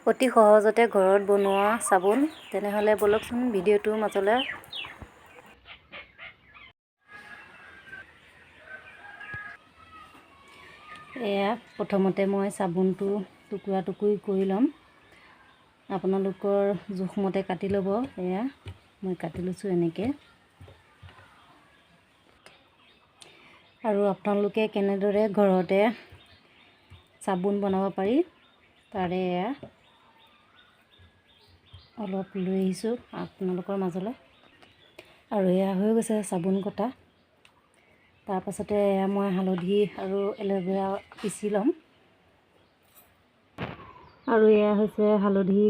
অতি সহজতে ঘৰত বনোৱা চাবোন। তেনেহ'লে ব'লকচোন ভিডিঅ'টোৰ মাজলৈ। এয়া প্ৰথমতে মই চাবোনটো টুকুৰা টুকুৰি কৰি ল'ম। আপোনালোকৰ জোখমতে কাটি ল'ব। এয়া মই কাটি লৈছোঁ এনেকৈ। আৰু আপোনালোকে কেনেদৰে ঘৰতে চাবোন বনাব পাৰি তাৰে এয়া অলপ লৈ আহিছোঁ আপোনালোকৰ মাজলৈ। আৰু এয়া হৈ গৈছে চাবোন কটা। তাৰপাছতে এয়া মই হালধি আৰু এল'ভেৰা পিচি ল'ম। আৰু এয়া হৈছে হালধি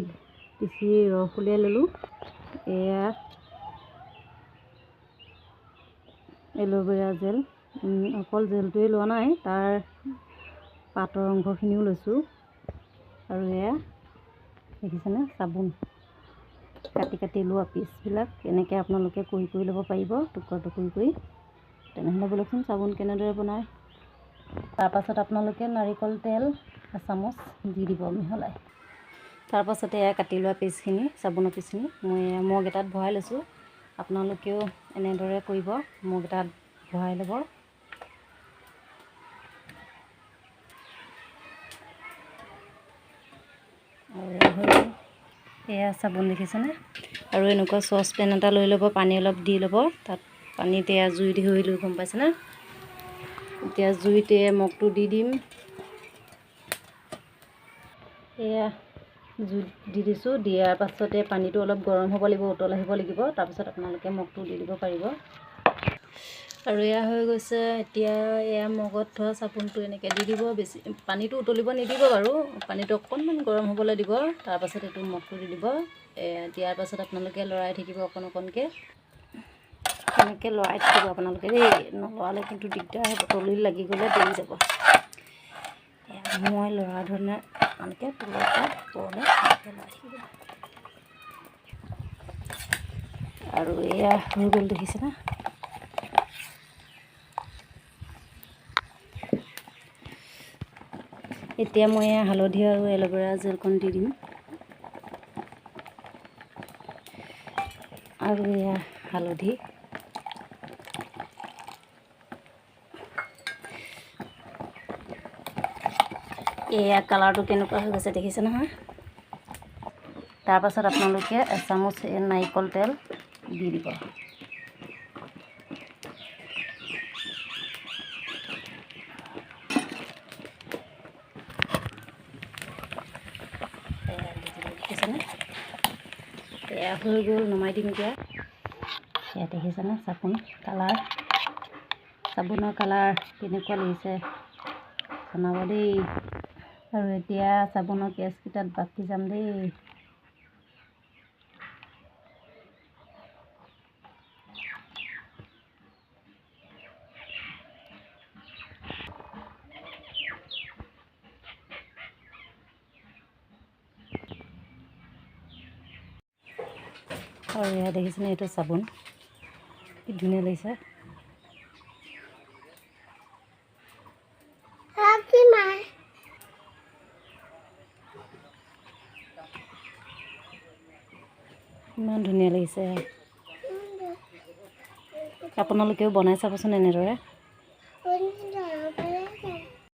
পিচি ৰস উলিয়াই ল'লোঁ। এয়া এল'ভেৰা জেল, অকল জেলটোৱে লোৱা নাই, তাৰ পাতৰ অংশখিনিও লৈছোঁ। আৰু এয়া দেখিছেনে চাবোন কাটি কাটি লোৱা পিচবিলাক এনেকৈ আপোনালোকে কৰি কৰি ল'ব পাৰিব, টুকুৰা টুকুৰি কৰি। তেনেহ'লে ব'লকচোন চাবোন কেনেদৰে বনায়। তাৰপাছত আপোনালোকে নাৰিকল তেল এচামুচ দি দিব মিহলাই। তাৰপাছতে এয়া কাটি লোৱা পিচখিনি, চাবোনৰ পিচখিনি মই মগ এটাত ভৰাই লৈছোঁ। আপোনালোকেও এনেদৰে কৰিব, মগ এটাত ভৰাই ল'ব। আৰু এয়া চাবোন দেখিছেনে। আৰু এনেকুৱা চচপেন এটা লৈ ল'ব, পানী অলপ দি ল'ব। তাত পানীত এয়া জুই ধৰিলোঁ, গম পাইছেনে। এতিয়া জুইতে মগটো দি দিম। এয়া জুইত দি দিছোঁ। দিয়াৰ পাছতে পানীটো অলপ গৰম হ'ব লাগিব, উতল আহিব লাগিব। তাৰপিছত আপোনালোকে মগটো দি দিব পাৰিব। আৰু এয়া হৈ গৈছে। এতিয়া এয়া মগত থোৱা চাবোনটো এনেকৈ দি দিব। বেছি পানীটো উতলিব নিদিব বাৰু, পানীটো অকণমান গৰম হ'বলৈ দিব। তাৰপাছত এইটো মগটো দি দিব। এয়া দিয়াৰ পাছত আপোনালোকে লৰাই থাকিব অকণ অকণকৈ, এনেকৈ লৰাই থাকিব আপোনালোকে দেই। নলৰালে কিন্তু দিগদাৰ হ'ব, তলিত লাগি গ'লে দেৰি যাব। মই লৰা ধৰণে আপোনালোকে তলৰ পৰা ওপৰলৈ এনেকৈ লৰাই থাকিব। আৰু এয়া হৈ গ'ল, দেখিছেনে। এতিয়া মই হালধি আৰু এল'ভেৰা জেলকণ দি দিম। আৰু এয়া হালধি, এয়া কালাৰটো কেনেকুৱা হৈ গৈছে দেখিছে নহয়। তাৰপাছত আপোনালোকে এচামুচ নাৰিকল তেল দি দিব। দেখিছেনে, এয়া হৈ গ'ল, নমাই দিম এতিয়া। এয়া দেখিছেনে চাবোন কালাৰ, চাবোনৰ কালাৰ কেনেকুৱা লাগিছে জনাব দেই। আৰু এতিয়া চাবোনৰ কেছকেইটাত বাকি যাম দেই। আৰু এয়া দেখিছেনে এইটো চাবোন, কি ধুনীয়া লাগিছে। ইমান ধুনীয়া লাগিছে। আপোনালোকেও বনাই চাবচোন এনেদৰে।